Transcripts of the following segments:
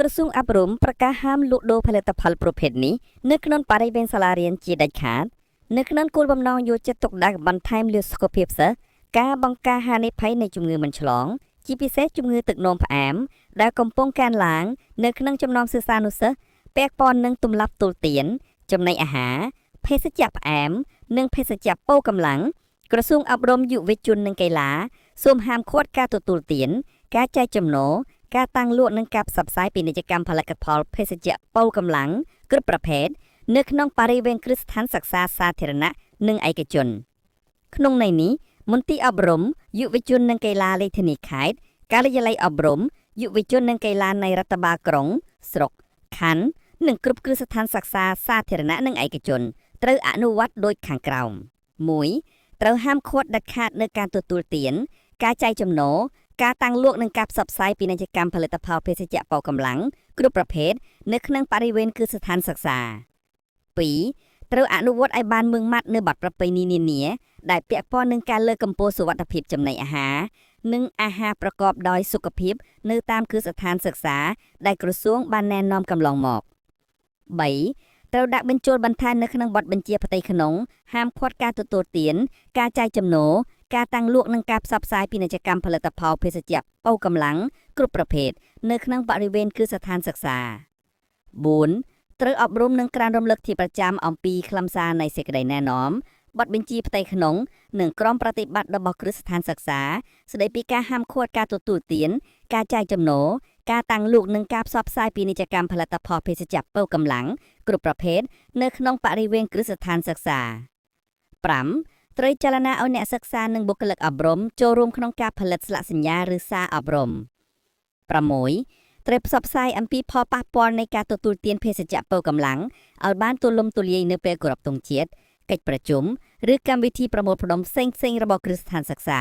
ក្រសួងអប់រំប្រកាសហាមលក់ដូរផលិតផលប្រភេទនេះនៅក្នុងបរិវេណសាលារៀនជាដាច់ខាតនៅក្នុងគោលបំណងយកចិត្តទុកដាក់បន្ថែមលើសុខភាពសិស្សការបង្ការហានិភ័យនៃជំងឺមិនឆ្លង ជាពិសេសជំងឺទឹកនោមផ្អែមដែលកំពុងកើនឡើងនៅក្នុងចំណោមសិស្សានុសិស្សពាក់ព័ន្ធនឹងទម្លាប់ទល់ទានចំណីអាហារភេសជ្ជៈផ្អែមនិងភេសជ្ជៈប៉ូវកម្លាំងក្រសួងអប់រំយុវជននិងកីឡាសូមហាមឃាត់ការទទួលទាន ការចែកចំណូលការតាំងលក់និងការផ្សព្វផ្សាយពាណិជ្ជកម្មផលិតផលភេសជ្ជៈប៉ូវកម្លាំងគ្រប់ប្រភេទនៅក្នុងបរិវេណគ្រឹះស្ថានសិក្សាសាធារណៈនិងឯកជន ក្នុងន័យនេះមន្ទីរអប់រំយុវជននិងកីឡារាជធានីខេត្តការិយាល័យអប់រំយុវជននិងកីឡានៃរដ្ឋបាលក្រុង ស្រុកខណ្ឌនិងគ្រប់គ្រឹះស្ថានសិក្សាសាធារណៈនិងឯកជនត្រូវអនុវត្តដូចខាងក្រោម1ត្រូវហាមឃាត់ដាច់ខាតនៅការទទួលទាន ការចែកចំណូលការតាំងលក់និងការផ្សព្វផ្សាយពាណិជ្ជកម្មផលិតផលភេសជ្ជៈប៉ូវកម្លាំងគ្រប់ប្រភេទនៅក្នុងបរិវេណគ្រឹះស្ថានសិក្សា2ត្រូវអនុវត្តឲ្យបានម៉ឺងម៉ាត់នៅបទប្រពៃណីនានាដែលពាក់ព័ន្ធនឹងការលើកកម្ពស់សុវត្ថិភាពចំណីអាហារនិងអាហារប្រកបដោយសុខភាពនៅតាមគ្រឹះស្ថានសិក្សាដែលក្រសួងបានណែនាំកន្លងមក3ត្រូវដាក់បញ្ចូលបន្ថែមនៅក្នុងបទបញ្ជាផ្ទៃក្នុងហាមឃាត់ការទទួលទានការចែកចំណូលការតាំងលក់និងការផ្សព្វផ្សាយពាណិជ្ជកម្មផលិតផលភេសជ្ជៈប៉ូវកម្លាំងគ្រប់ប្រភេទនៅក្នុងបរិវេណគ្រឹះស្ថានសិក្សា4ត្រូវអប់រំនិងក្រើនរំលឹកជាប្រចាំអំពីខ្លឹមសារនៃសេចក្តីណែនាំបទបញ្ជាផ្ទៃក្នុងនិងក្រមប្រតិបត្តិរបស់គ្រឹះស្ថានសិក្សាស្តីពីការហាមឃាត់ការទទួលទានការចែកចំណូលការតាំងលក់និងការផ្សព្វផ្សាយពាណិជ្ជកម្មផលិតផលភេសជ្ជៈប៉ូវកម្លាំងគ្រប់ប្រភេទនៅក្នុងបរិវេណគ្រឹះស្ថានសិក្សា5ត្រូវចលនាឲ្យអ្នកសិក្សានិងបុគ្គលិកអប់រំចូលរួមក្នុងការផលិតស្លាកសញ្ញាឬសារអប់រំ6ត្រូវផ្សព្វផ្សាយអំពីផលប៉ះពាល់នៃការទទួលទានភេសជ្ជៈប៉ូវកម្លាំងឲ្យបានទូលំទូលាយនៅពេលគោរពទង់ជាតិកិច្ចប្រជុំឬកម្មវិធីប្រមូលផ្ដុំផ្សេងៗរបស់គ្រឹះស្ថានសិក្សា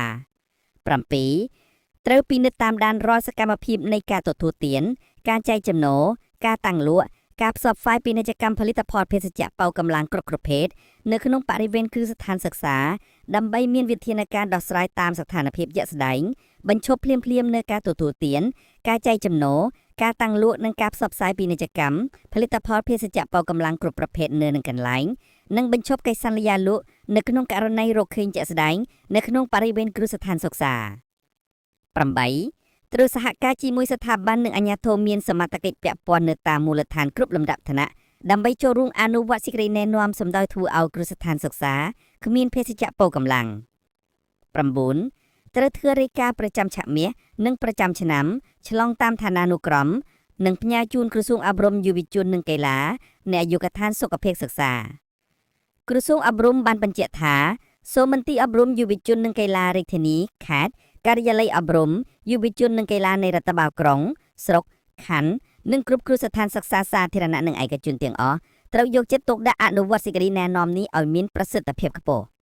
7ត្រូវពិនិត្យតាមដានរាល់សកម្មភាពនៃការទទួលទានការចែកចំណូលការតាំងលក់ការផ្សព្វផ្សាយពាណិជ្ជកម្មផលិតផលភេសជ្ជៈប៉ូវកម្លាំងគ្រប់ប្រភេទនៅក្នុងបរិវេណគ្រឹះស្ថានសិក្សាដើម្បីមានវិធានការដោះស្រាយតាមស្ថានភាពជាក់ស្ដែងបញ្ឈប់ភ្លាមៗនៅការទទួលទានការចែកចំណូលការតាំងលក់និងការផ្សព្វផ្សាយពាណិជ្ជកម្មផលិតផលភេសជ្ជៈប៉ូវកម្លាំងគ្រប់ប្រភេទនៅនឹងកន្លែងនិងបញ្ឈប់កិច្ចសន្យាលក់នៅក្នុងករណីរកឃើញជាក់ស្ដែងនៅក្នុងបរិវេណគ្រឹះស្ថានសិក្សា8ត្រូវសហការជាមួយស្ថាប័ននិងអាជ្ញាធរមានសមត្ថកិច្ចពាក់ព័ន្ធនៅតាមមូលដ្ឋានគ្រប់លំដាប់ថ្នាក់ដើម្បីចូលរួមអនុវត្តសេចក្តីណែនាំសម្ដៅធ្វើឲ្យគ្រឹះស្ថានសិក្សាគ្មានភេសជ្ជៈប៉ូវកម្លាំង9ត្រូវធ្វើរាយការណ៍ប្រចាំឆមាសនិងប្រចាំឆ្នាំឆ្លងតាមឋានានុក្រមនិងផ្ញើជូនក្រសួងអប់រំយុវជននិងកីឡានៃអាយុកឋានសុខភាពសិក្សាក្រសួងអប់រំបានបញ្ជាក់ថាសូមមន្ទីរអប់រំយុវជននិងកីឡារាជធានីខេត្តការិយាល័យអប់រំយុវជននិងកីឡានៃរដ្ឋបាលក្រុង ស្រុកខណ្ឌនិងគ្រប់គ្រឹះស្ថានសិក្សាសាធារណៈនិងឯកជនទាំងអស់ត្រូវយកចិត្តទុកដាក់អនុវត្តសេចក្តីណែនាំនេះឲ្យមានប្រសិទ្ធភាពខ្ពស់។